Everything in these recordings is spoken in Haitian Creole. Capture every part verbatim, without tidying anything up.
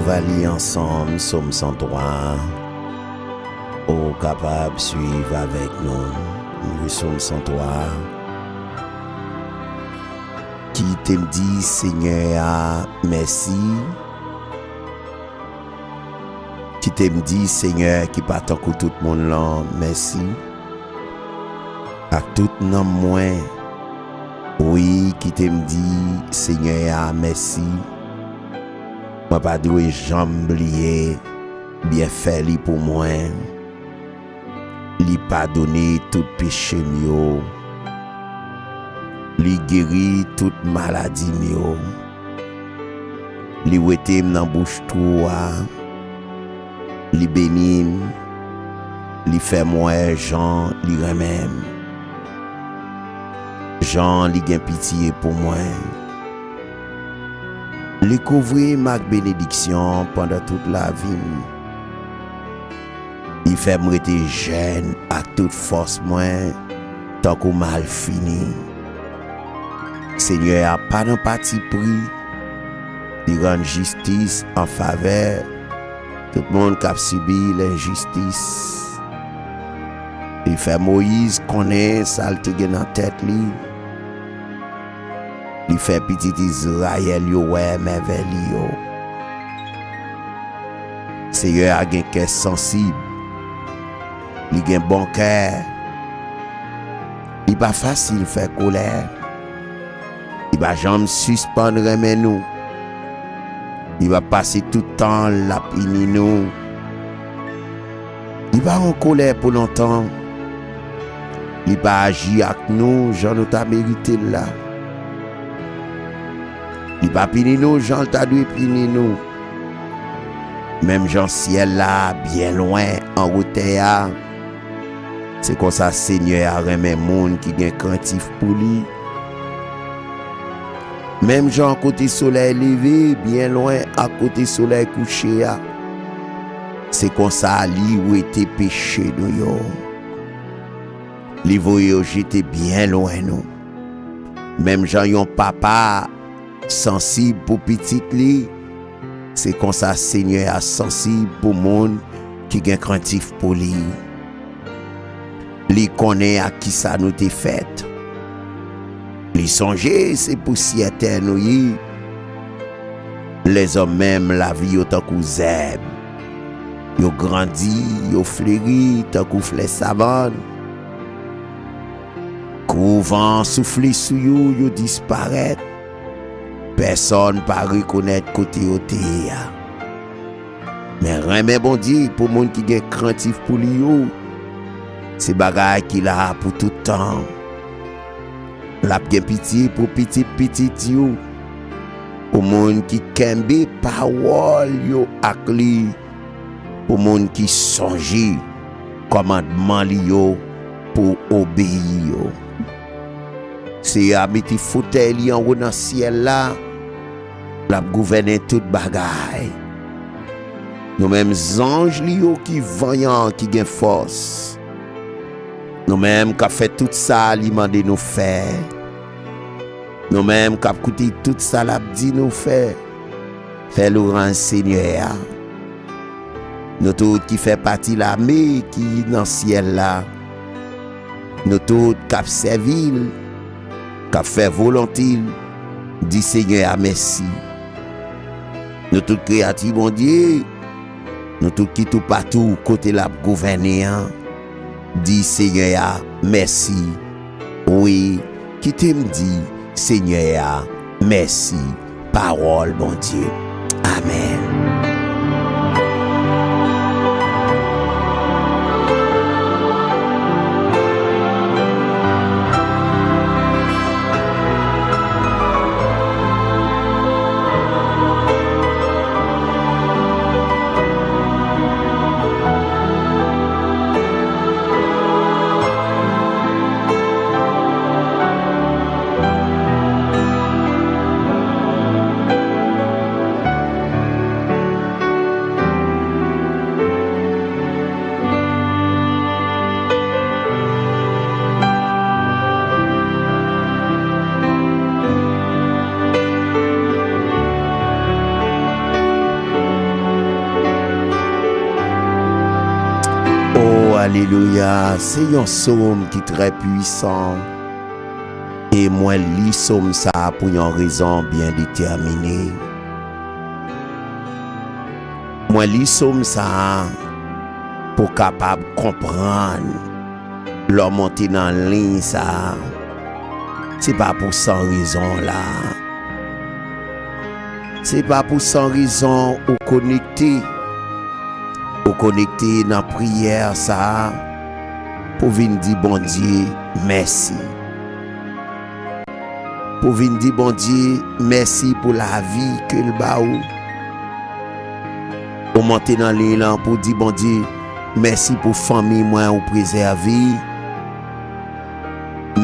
Va li ansanm Sòm san twa a. Ou kapab swiv avèk nou. Nou li Sòm san twa a. Kite m di Senyè a mèsi. Kite m di Senyè ki pa tankou tout moun lan mèsi. Ak tout nanm mwen, wi, kite m di Senyè a mèsi. Mwen pa dwe janm bliye byenfè li pou mwen. Li padone tout peche m yo. Li geri tout maladi m yo. Li wete m nan bouch twou a. Li beni m. Li fè m wè jan li renmen m. Jan li gen pitye pou mwen. Li kouvri m ak benediksyon pandan tout lavi m. Li fè m rete jèn ak tout fòs mwen, tankou malfini. Senyè a pa nan patipri, li rann jistis an favè tout moun k ap sibi lenjistis. Li fè Moyiz konnen sa l te gen nan tèt li. Li fè pitit Izrayèl yo wè mèvèy li yo. Seyè a gen kè sansib. Li gen bon kè. Li pa fasil fè kolè. Li pa janm sispann renmen nou. Li pa pase tout tan l ap pini nou. Li pa an kolè pou lontan. Li pa aji ak nou jan nou ta merite l la. Li pa pini nou jan l ta dwe pini nou. Menm jan syèl la byen lwen anwo tè a, se konsa Senyè a renmen moun ki gen krentif pou li. Menm jan kote solèy leve byen lwen ak kote solèy kouche a, se konsa li wete peche nou yo. Li voye yo jete byen lwen nou. Menm jan yon papa sansib pou pitit li, se konsa Senyè a sansib pou moun ki gen krentif pou li. Li konnen ak kisa nou te fèt. Li sonje se pousyè tè nou ye. Lèzòm menm, lavi yo tankou zèb. Yo grandi, yo fleri tankou flè savann. Kou van soufle sou yo, yo disparèt. Pèsonn pa rekonèt kote yo te ye a. Men renmen Bondye pou moun ki gen krentif pou li yo, se bagay ki la pou tout tan. L ap gen pitye pou pitit pitit yo, pou moun ki kenbe pawòl yo ak li, pou moun ki sonje kòmandman li yo pou obeyi yo. Seyè a mete fotèy li anwo nan syèl la, l ap gouvènen tout bagay. Nou menm zanj li yo ki vanyan, ki gen fòs. Nou menm k ap fè tout sa li mande nou fè. Nou menm k ap koute tout sa l ap di nou fè. Fè lwanj Senyè a. Nou tout ki fè pati lame ki nan syèl la. Nou tout k ap sèvi l, k ap fè volonte l, di Senyè a mèsi. Nou tout kreyati Bondye, nou tout ki toupatou kote l ap gouvène an, di Senyè a mèsi. Wi, kite m di Senyè a mèsi. Pawòl Bondye. Amèn. Alelouya, se yon sòm ki trè pwisan. E mwen li sòm sa a pou yon rezon byen detèmine. Mwen li sòm sa a pou w kapab konprann lè w monte nan liy sa a. Se pa pou san rezon w la. Se pa pou san rezon ou konekte. Ou konekte nan priyè sa a pou vin di Bondye mèsi. Pou vin di Bondye mèsi pou lavi ke l ba ou. Ou monte nan liy lan pou di Bondye mèsi pou fanmi mwen ou prezève.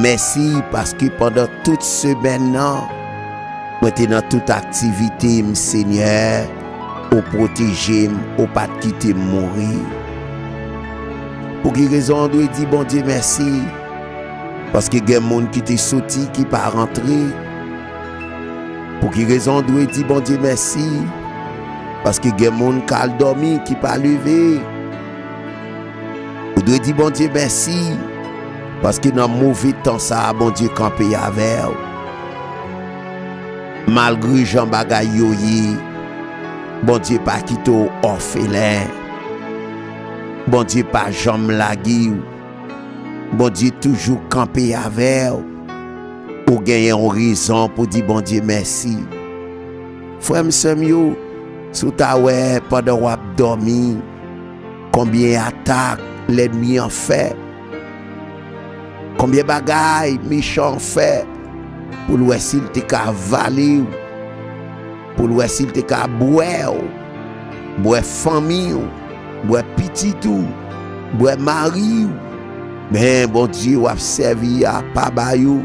Mèsi paske pandan tout semèn nan, mwen te nan tout aktivite m, Senyè, ou pwoteje m, ou pa t kite m mouri. Pou ki rezon w dwe di Bondye mèsi? Paske gen moun ki te soti ki pa rantre. Pou ki rezon w dwe di Bondye mèsi? Paske gen moun k al dòmi ki pa leve. Ou dwe di Bondye mèsi, paske nan move tan sa a, Bondye kanpe avè w. Malgre jan bagay yo ye, Bondye pa kite w òfelen. Bondye pa janm lage w. Bondye toujou kanpe avè w. Ou genyen yon rezon pou di Bondye mèsi. Frè m, sè m yo, si w ta wè pandan w ap dòmi, konbyen atak lènmi an fè, konbyen bagay mechan an fè pou l wè si l te ka vale w, pou l wè si l te ka bwè w, bwè fanmi w, bwè pitit ou, bwè mari w. Men Bondye w ap sèvi a pa ba yo.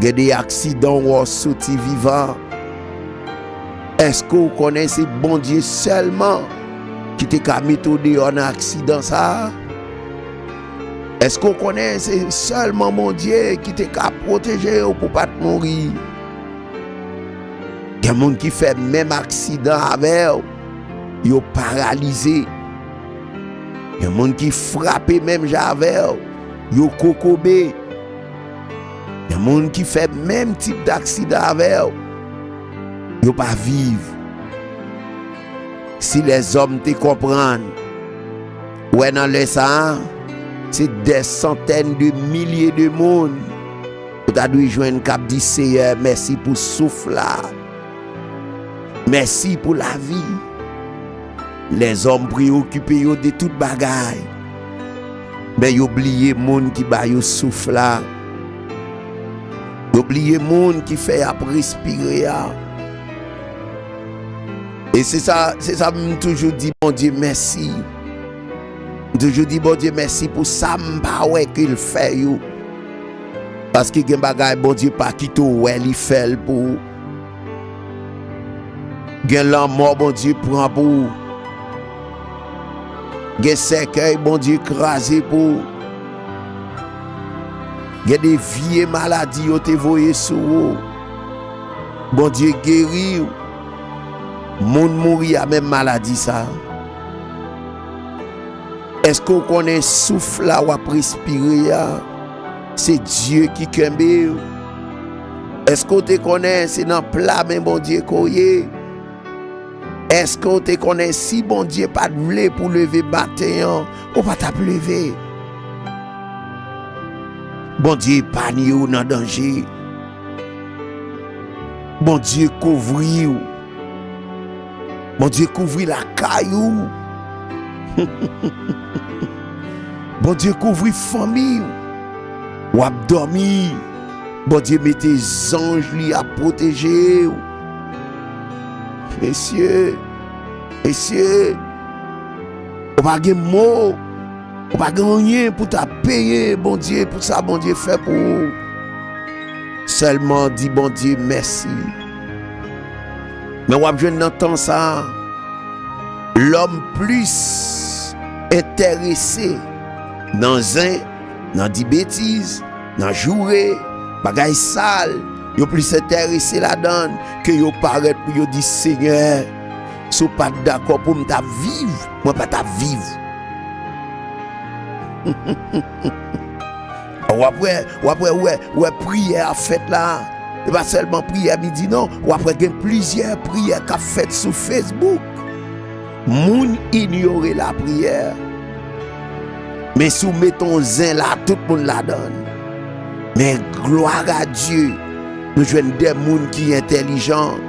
Gen de aksidan w wè w soti vivan. Èske w konnen se Bondye sèlman ki te ka mete w deyò nan aksidan sa a? Èske w konnen se sèlman Bondye ki te ka pwoteje w pou w pa t mouri? Gen moun ki fè menm aksidan avè w, yo paralize. Gen moun ki frape menm jan avè w, yo kokobe. Gen moun ki fè menm tip daksidan avè w, yo pa viv. Si lèzòm te konprann, wè nan lè sa a, se dè santèn de milye de moun ou ta dwe jwenn k ap di, Seyè, mèsi pou souf la. Mèsi pou lavi. Lèzòm preyokipe yo de tout bagay. Men yo bliye moun ki ba yo souf la. Yo bliye moun ki fè y ap respire a. E se sa, se sa m toujou di Bondye mèsi. M toujou di Bondye mèsi pou sa m pa wè ke l fè yo. Paske gen bagay Bondye pa kite w wè li fè l pou ou. Gen lanmò Bondye pran pou ou. Gen sèkèy Bondye kraze pou ou. Gen de vye maladi yo te voye sou ou. Bondye geri w. Moun mouri a menm maladi sa a. Èske w konnen souf la w ap respire a, se Dye ki kenbe w? Èske w te konnen se nan pla men Bondye ke w ye? Èske w te konnen si Bondye pa t vle pou w leve maten an, ou pa t ap leve? Bondye epanye w nan danje. Bondye kouvri w. Bondye kouvri lakay ou. Bondye kouvri fanmi w. W ap dòmi. Bondye mete zanj li ap pwoteje w. Mesye, mesye, ou pa gen mo. Ou pa gen anyen pou ta peye Bondye pou sa Bondye fè pou ou. Sèlman di Bondye mèsi. Men w ap jwenn nan tan sa a, lòm plis enterese nan zen, nan di betiz, nan joure, bagay sal, yo plis enterese ladan l ke yo parèt pou yo di, Senyè, si w pa t dakò pou m ta viv, mwen pa t ap viv. W ap wè, w ap wè, wè, wè priyè ap fèt la. E pa sèlman priyè midi, non. W ap wè gen plizyè priyè k ap fèt sou Facebook. Moun inyore lapriyè. Men si w mete yon zen la, tout moun ladan l. Men glwa a Dye, nou jwenn de moun ki entèlijan,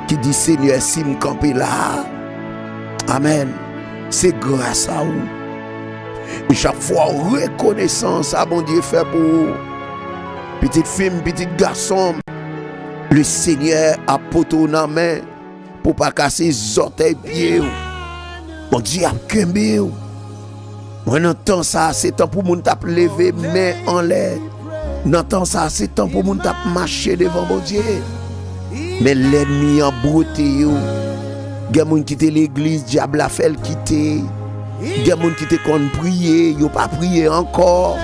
ki di, Senyè, si m kanpe la a, amèn, se gras a ou. E chak fwa w rekonesan sa Bondye fè pou ou, pitit fi m, pitit gason m, Lesenyè ap pote w nan men pou w pa kase zòtèy pye w. Bondye ap kenbe w. Mwen, nan tan sa a, se tan pou moun t ap leve men anlè. Nan tan sa a, se tan pou moun t ap mache devan Bondye. Men lènmi an bwote yo. Gen moun ki te legliz, dyab la fè l kite. Gen moun ki te konn priye, yo pa priye ankò.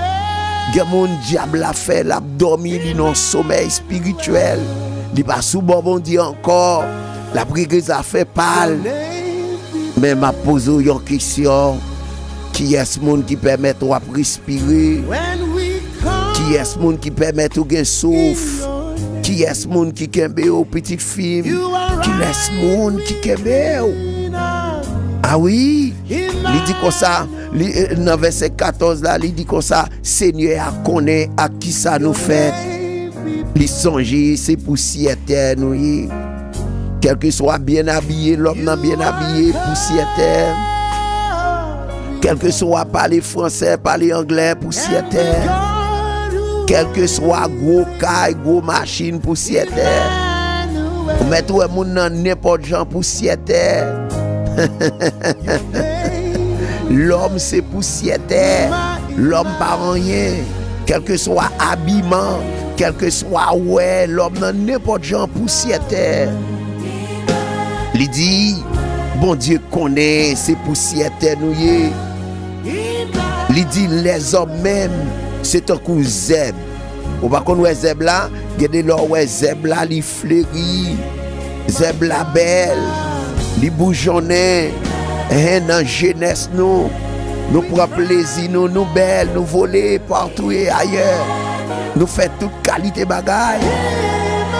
Gen moun, dyab la fè l ap dòmi, li nan somèy espirityèl. Li pa sou bò Bondye ankò. L ap regle zafè pa l. Men m ap poze w yon kesyon. Kiyès moun ki pèmèt w ap respire? Kiyès moun ki pèmèt ou gen souf? Kiyès moun ki kenbe w, pitit fi m? Kilès moun ki kenbe w? A wi, li di konsa, li, nan vèsè katòz la, li di konsa, Senyè a konnen ak kisa nou fèt. Li sonje se pousyè tè nou ye. Kèlkeswa byen abiye, lòm nan byen abiye, pousyè tè. Kèlkeswa pale fransè, pale anglè, pousyè tè. Kèlkeswa gwo kay, gwo machin, pousyè tè. Ou mèt wè moun nan nenpòt jan, pousyè tè. Lòm se pousyè tè. Lòm pa anyen. Kèlkeswa abiman, kèlkeswa wè lòm nan nenpòt jan, pousyè tè. Li di, Bondye konnen se pousyè tè nou ye. Li di, lèzòm menm, se tankou zèb. Ou pa konn wè zèb la? Gen de lè w wè zèb la, li fleri. Zèb la bèl. Li boujonnen. Hen, nan jenès nou, nou pran plezi nou, nou bèl, nou vole patou e ayè. Nou fè tout kalite bagay.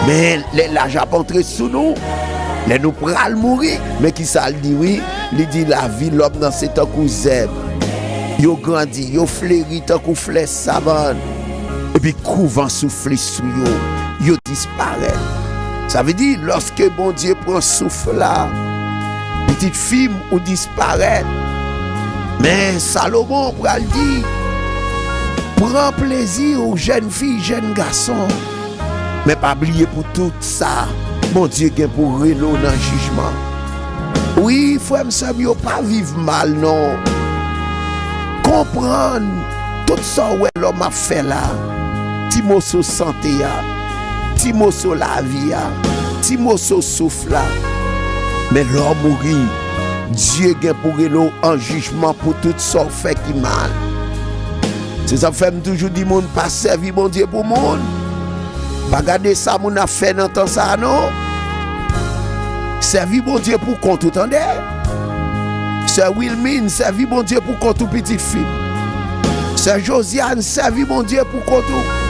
Men, lè laj ap antre sou nou, lè nou pral mouri, men kisa l di, wi? Li di, lavi lòm nan se tankou zèb. Yo grandi, yo fleri tankou flè savann. Epi kou van soufle sou yo, yo disparèt. Sa vle di, lòske Bondye pran souf la, pitit fi m, ou disparèt. Men Salomon pral di, pran plezi w, jèn fi, jèn gason. Men pa bliye pou tout sa, Bondye gen pou rele w nan jijman. Wi, frè m, sè m yo, pa viv mal, non. Konprann tout sa w wè lòm ap fè la. Ti moso sante a, ti moso lavi a, ti moso souf la. Men lè w mouri, Dye gen pou rele w an jijman pou tout sa w fè ki mal. Se sa k fè m toujou di moun, pa sèvi Bondye pou moun. Pa gade sa moun ap fè nan tan sa a, non. Sèvi Bondye pou kont ou, tande. Sè Wilmine, sèvi Bondye pou kont ou, pitit fi m. Sè Josiane, sèvi Bondye pou kont ou.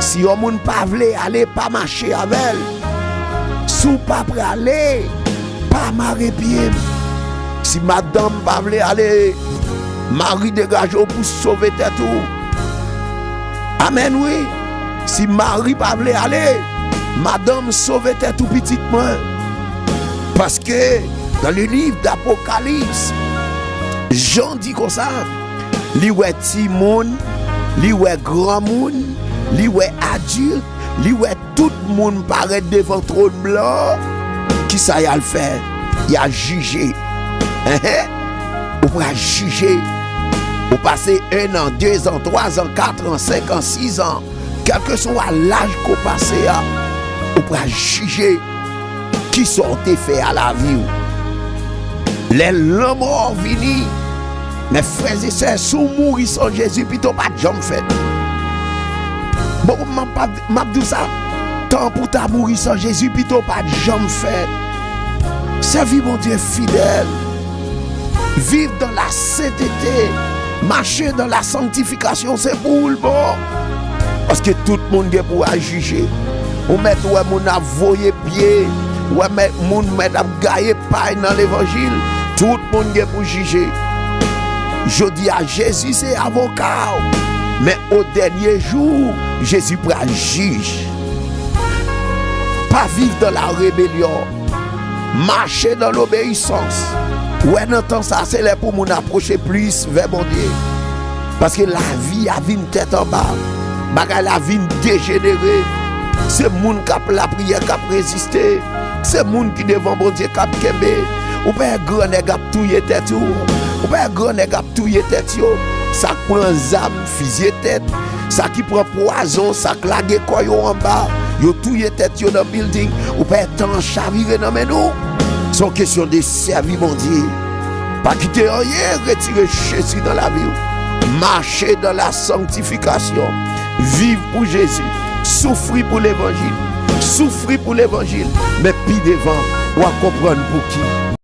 Si yon moun pa vle ale, pa mache avè l. Si w pa prale, pa mare pye m. Si madanm pa vle ale, mari, degaje w pou sove tèt ou. Amèn, wi. Si mari pa vle ale, madanm, sove tèt ou, pitit mwen. Paske, dans le livre d'Apocalypse, Jan di konsa, li wè timoun, li wè granmoun, li wè adilt, li wè tout moun parèt devan twòn blan an. Kisa y al fè? Y al jije. Enhen. Ou pral jije. Ou pase en an, de zan, twa zan, kat an, senk an, sis an. Kèlkeswa laj ke w pase a, ou pral jije kisa w te fè a lavi w. Lè lanmò vini, men frè e sè, si w mouri san Jezi, pito w pa t janm fèt. Bon, m ap, m ap di w sa, tan pou w ta mouri san Jezi, pito w pa t janm fèt. Sèvi Bondye fidèl. Viv dans la sainteté. Mache dan la sanktifikasyon, se pou ou l bon. Paske tout moun gen pou al jije. Ou mèt wè moun ap voye pye, ou wè mèt, moun mèt ap gaye pay nan levanjil. Tout moun gen pou jije. Jodi a, Jezi se avoka w. Men o dènye jou, Jezi pral jij. Pa viv dan la rebelyon. Mache dan lobeyisans. Wè, nan tan sa, se lè pou moun apwoche plis vè Bondye. Paske lavi a vin tèt anba. Bagay la vin dejenere. Se moun k ap lapriyè k ap reziste. Se moun ki devan Bondye k ap kenbe. Ou pa wè gran nèg ap touye tèt yo. Ou pa wè gran nèg ap touye tèt yo. Sa k pran zam, fizye tèt. Sa ki pran pwazon, sa k lage kò yo anba, yo touye tèt yo nan bilding, ou pa wè tan an chavire nan men nou. Se yon kesyon de sèvi Bondye. Pa kite anyen retire Jezi nan lavi w. Mache dan la sanktifikasyon. Viv pou Jezi. Soufri pou levanjil. Soufri pou levanjil. Men pi devan, w a konprann pouki.